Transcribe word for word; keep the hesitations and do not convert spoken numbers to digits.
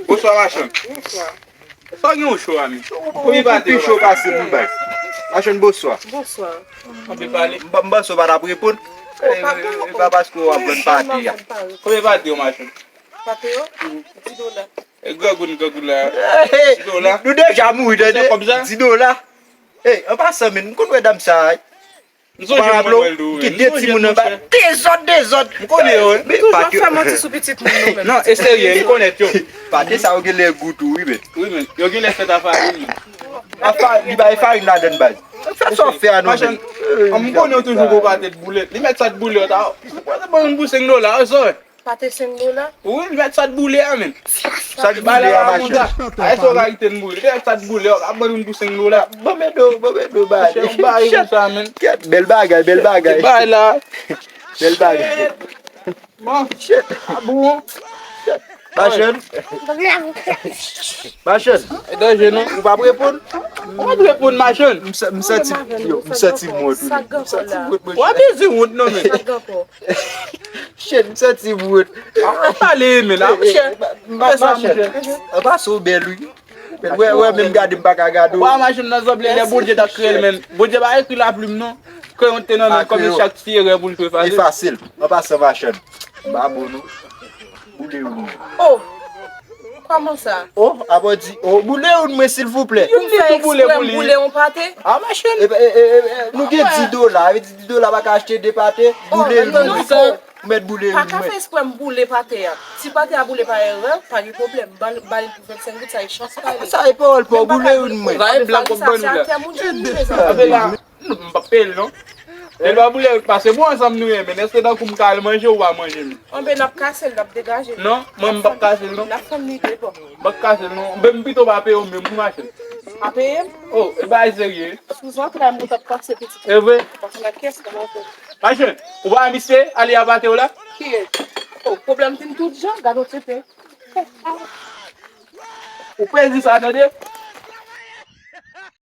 Bonswa, machann. Bonswa. Sa w gen yon cho a menm? Ou gen pati pi cho pase m bay. Machann, bonswa. Bonswa. Ann pale. M pa, m panse w pa t ap reponn. E, e pa paske w ap vann pate a. Konbyen pate yo, machann? Pate yo? Dis dola. E grangoun, grangoun la. Dis dola. Nou deja mouri, tande? Dis dola. Ey, an pasan, men, m konn wè dam sa a. M sonje mwen wè l tou, wi. Ki de timoun anba. Dezòd, dezòd. M konnen yo, wi. Nou toujou ap fè manti sou pitit moun nou menm. Non, e serye, m konnen yo. Pate sa yo genlè gou tou, wi, men. Wi, men. Yo genlè fèt a farin, men. A farin, li bay farin ladann, baz. Fè sa w fè a non, men. Machann, m konnen yo toujou gwo pate t boule. Li mèt sa t boule yo, ta. Ou kwè se ban yon pou senk dola, wi, sa w wè? Pate senk dola? Wi, li mèt sa t boule a, men. Sa t boule a, machann. Ay, sa w ka kite n boule. Li mèt sa t boule a, ap ban nou pou senk dola. Bon, men do, bon, men do, ba. Machann, bay konsa, men. Kèt, bèl bagay, bèl bagay. Bay la. Bèl bagay. Bon. Shit. A bon. Machann. Machann. E danje non. Ou p ap reponn? Ou p ap reponn, machann? M sa-, m santi, yo, m santi m wont, wi. M santi m wont, monchè. W ap bezwen wont non, men. Shit, m santi m wont. A, w ap pale, men, la, monchè. M pa, machann. An pase w bèl, wi. Wè, wè, menm gade m pa ka gade w. Wa, machann nan zanble, lè Bondye t ap kreye l, men. Bondye pa ekri laplim, non. Kreyon te nan men, kòm chak ti erè pou l tou efase. Efase l. An pasan, machann. M pa bon, non. Boule youn mwen. Oh! Kòman sa? Oh, apa w di, oh, boule youn mwen, silvouplè. Youn li tou boule pou li. Boule yon pate? Ah, machann. E, e, e, e, nou gen dis dola, sa vle di dis dola pa ka achte de pate. Boule youn mwen. Ou mèt boule youn mwen. Pa ka fè eksprè m boule pate a. Si pate a boule pa erè, pa gen pwoblèm. Ba l, ba li pou vennsenk goud, sa e chans pa li. Sa e pawòl pa w, boule youn mwen. Sa e blag w ap ban nou la. Se atè moun jwenn li, mezanmi. Anben la, m p ap peye l non. Lè l pa boule, pase bon ansanm nou ye, men èske tankou m ka al manje ou pa manje m? Anben n ap kase l, n ap degaje l. Non, mwen m p ap kase l non. N ap fè m lide bon. M p ap kase l non. Ben m pito pa peye w menm pou machann. Pa peye m? Oh, e bagay serye. Sou zantray mwen t ap pase pitit. E vre? Paske nan kès mwen anko. Machann, ou pa misye ale a pate w la? Kiyès? Oh, pwoblèm vin tout jan, gade w tete. Ou pezi sa, tande?